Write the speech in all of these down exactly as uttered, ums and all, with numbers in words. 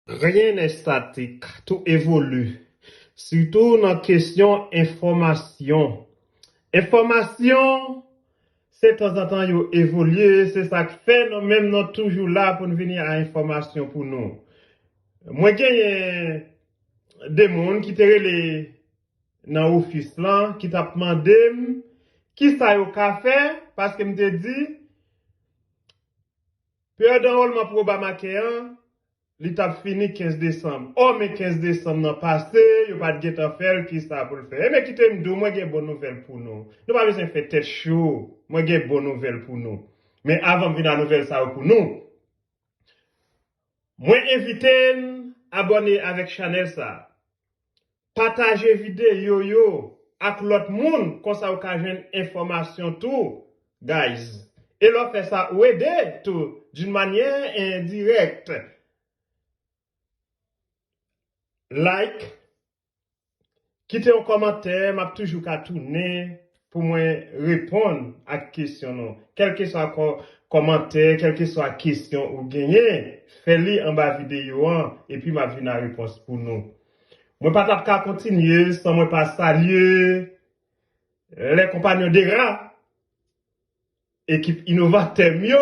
Rien n'est statique, tout évolue. Sitou nan kesyon enfòmasyon. Enfòmasyon, se tanzantan yo evolye, se sa k fè nou menm nou toujou la pou n vini a enfòmasyon pou nou. Mwen genyen de moun ki te rele nan ofis lan, ki t ap mande m kisa yo ka fè, paske m te di, peryòd anwòlman pou Obamacare an, li t ap fini kenz desanm. Ò, men kenz desanm nan pase, yo pa t gentan fè l, kisa pou l fè? Ebyen, kite m di w, mwen gen bon nouvèl pou nou. Nou pa bezwen fè tèt cho, mwen gen bon nouvèl pou nou. Men avan m vin a nouvèl sa yo pou nou, mwen envite n abòne avèk chanèl sa. Pataje videyo yo ak lòt moun, konsa w ka jwenn enfòmasyon tou, guys. E lè w fè sa, ou ede tou, d'une manière indirecte. Like, kite yon kòmantè, m ap toujou ka tounen pou mwen reponn ak kesyon nou. Kèlkeswa kò-, kòmantè, kèlkeswa kesyon ou genyen, fè li anba videyo an, epi m ap vin a repons pou nou. Mwen pa t ap ka kontinye san mwen pa salye les compagnons d'Era, ekip inovatè m yo,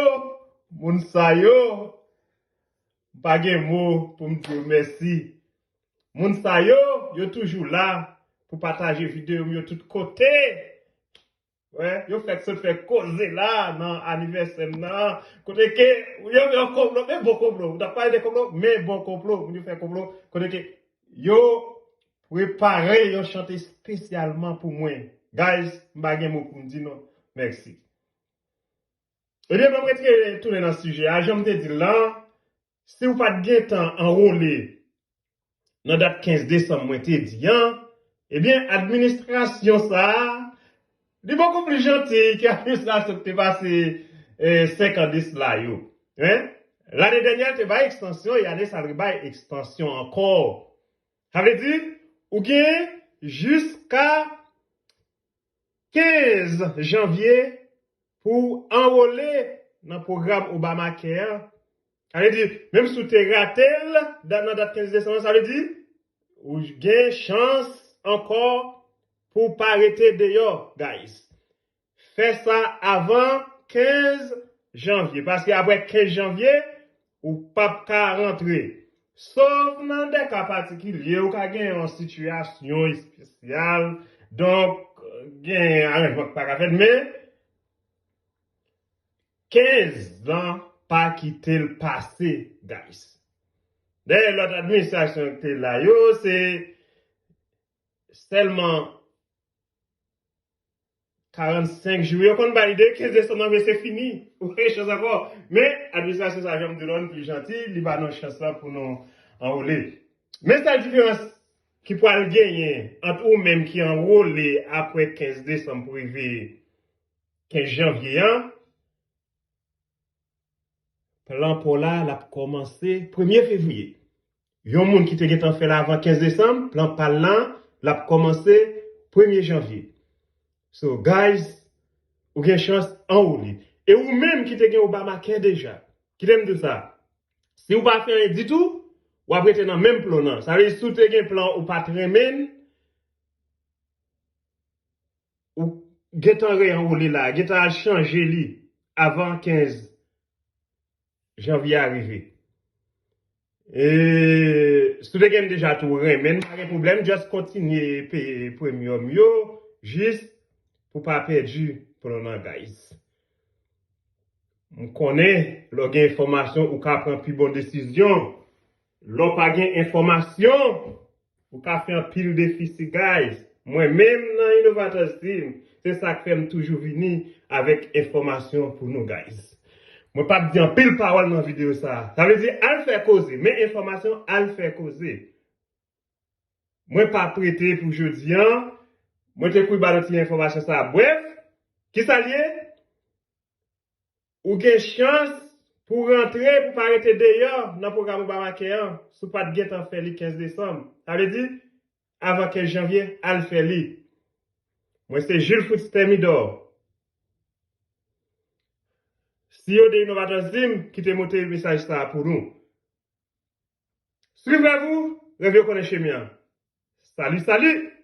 moun sa yo, m pa gen mo pou m di yo mèsi. Moun sa yo, yo toujou la pou pataje videyo m yo tout kote. Wè, yo fèk sot fè koze la nan anivèsè m nan. Kote ke yo, yo konplo, men bon konplo. Ou t ap pale de konplo, men bon konplo. Moun yo fè konplo. Kote ke yo prepare yon chante espesyalman pou mwen. Guys, m pa gen mo pou m di nou. Mèsi. Ebyen, ban m retire tounen nan sijè a. Jan m te di l lan, si w pa t gentan anwole nan dat kenz desanm mwen te di an, ebyen, administrasyon sa a, li bokou pli janti ke administrasyon ki te pase, eh, senk an de sila yo. Hein? Lane dènyè, l te bay ekstansyon, e ane sa, l rebay ekstansyon ankò. Sa vle di, ou gen jiska kenz janvye pou w anwole nan pwogram Obamacare an. Sa vle di, menm si w te rate l, dat, nan dat kenz desanm nan, sa vle di, ou gen chans ankò pou w pa rete deyò, guys. Fè sa avan kenz janvye, paske apre kenz janvye, ou p ap ka rantre. Sof nan de ka patikilye, ou ka gen yon sitiyasyon espesyal, donk, gen aranjman ki pa ka fèt, men kenz lan pa kite l pase, guys. Dayè, lòt administrasyon ki te la yo, se sèlman karannsenk jou. Yo konn bay lide kenz desanm nan, men se fini. Ou gen chans ankò. Men, administrasyon sa, jan m di nou, li pli janti, li ba nou chans lan pou nou anwole. Men sèl diferans ki pral genyen ant ou menm ki anwole apre kenz desanm pou rive kenz janvye an, plan pa w la, l ap kòmanse premye fevriye. Yon moun ki te gentan fè l avan kenz desanm, plan pa l lan, l ap kòmanse premye janvye. So, guys, ou gen chans anwole. E ou menm ki te gen Obamacare deja, kite m di w sa, si w pa fè anyen ditou, w ap rete nan menm plan nan. Sa vle di, si w te gen plan ou pa t renmen l, ou gentan reanwole la, gentan al chanje li avan kenz janvye a rive. E si w te gen deja tou, renmen l, pa gen pwoblèm, just kontinye peye premium yo, jis pou pa pèdi plan nan, guys. M konnen, lè w gen enfòmasyon, ou ka pran pi bon desizyon. Lè w pa gen enfòmasyon, ou ka fè anpil defisi, guys. Mwen menm nan Innovators Team, se sa k fè m toujou vini avèk enfòmasyon pou nou, guys. Mwen p ap di anpil pawòl nan videyo sa a. Sa vle di, al fè koze, men enfòmasyon, al fè koze. Mwen p ap rete pou jodi an. Mwen te kouri ba nou ti enfòmasyon sa a. Brèf, kisa l ye? Ou gen chans pou w rantre, pou w pa rete deyò nan pwogram Obamacare an, si w pa t gentan fè li kenz desanm. Sa vle di, avan kenz janvye, al fè li. Mwen se Jules Fritz Thermidor, C E O de Innovators Team, ki te monte mesaj sa a pou nou. Suivez-vous, revye konnen chemen an. Salut, salut!